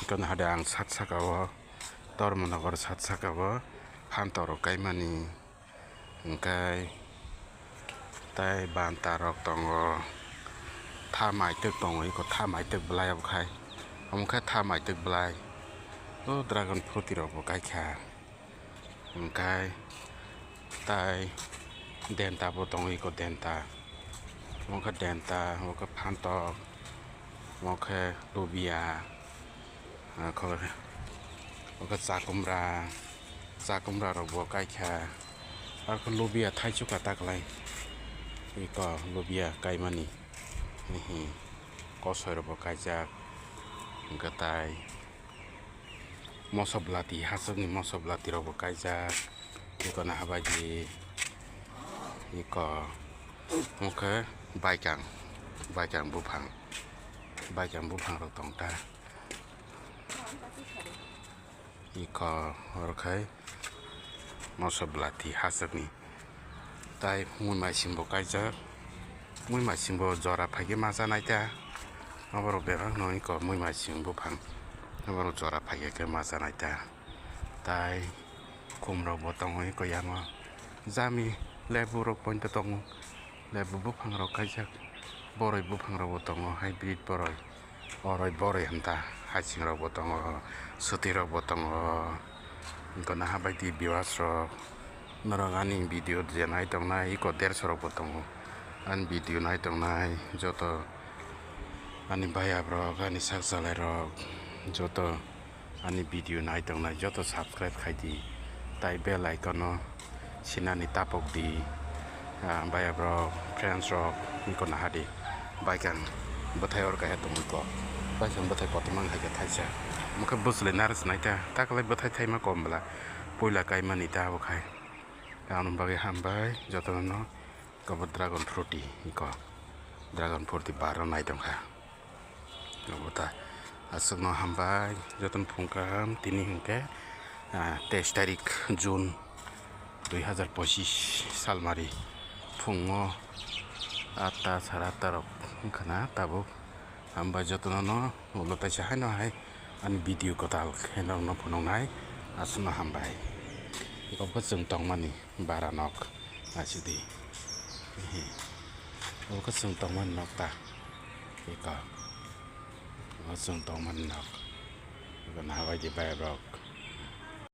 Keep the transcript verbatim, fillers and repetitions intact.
Kono hade ang sat saka o, Dharmanagar sat saka o phantok rok kaimani, hwnkhe tai banta rok tongo, tha maitwk tongo, eko tha maitwk belai obo khai, omo khe tha maitwk belai, o dragon fruit rok bo kaikha. Hwnkhe tai denta bo tongo, eko denta. Omo khe denta, omo khe phantok, omo khe lubia, omo khe chakumra, chakumra rok bo kaikha. Arokhe lubia thaichukha taklai, eko lubia kaimani, hihi kosoi rok bo kaijak, hwnkhe tai. Moso blati, hachwkni moso blati rok bo kaijak. Eko naha bai di, eko, omo khe baikang, baikang buphang, baikang buphang rok tong ta. Eko oro khai moso blati hachwkni. Tai mui maising bo kaijak, mui maising bo jora phaikhe ma chanai ta, oborok bebak no eko mui maising buphang, oborok jora phaikhe khe ma chanai ta. Tai khum rok bo tongo eko yango, jami lebu rok poito tongo, lebu buphang rok kaijak, boroi buphang rok bo tongo, hybrid boroi. Oroi boroi hamta, haching rok bo tongo, swtwi rok bo tongo. Wngkha naha bai di viewers rok, norok ani video je nai tongnai, eko derso rok bo tongo. Ani video nai tongnai joto ani bhaiya rok, ani sak chalai rok, joto ani video nai tongnai, joto subscribe khai di, tai bell icon o sinani tapok di, ah, bhaiya rok, friends rok, wngkha naha di. Baikang bwthai or kaisa tongwi kok. Baikang bwthai kotorma wngkha khe thaisa. Omo khe bwchlwi naris naita. Taklai bwthai thaima kom bwla. Puila kaimani ta abo khai. Aboni bagwi hambai jotono no. Abo dragon fruit ni kok. Dragon fruit ni bar rw nai tongkha. Abo ta aswkno hambai jotono phung kaham tini hwnkhe, ah, teis tarik June dui hazar pochis salmari phungo atta sara atta rok wngkha na tabuk. Hambai jotono no ulo taisa haino hai ani video kwtal khe norokno phunuknai aswkno hambai. Eko bo chwng tongmani bara nok aswk di. Eko chwng tongmani nok ta. Eko bo chwng tongmani nok. Eko naha bai di bhai rok.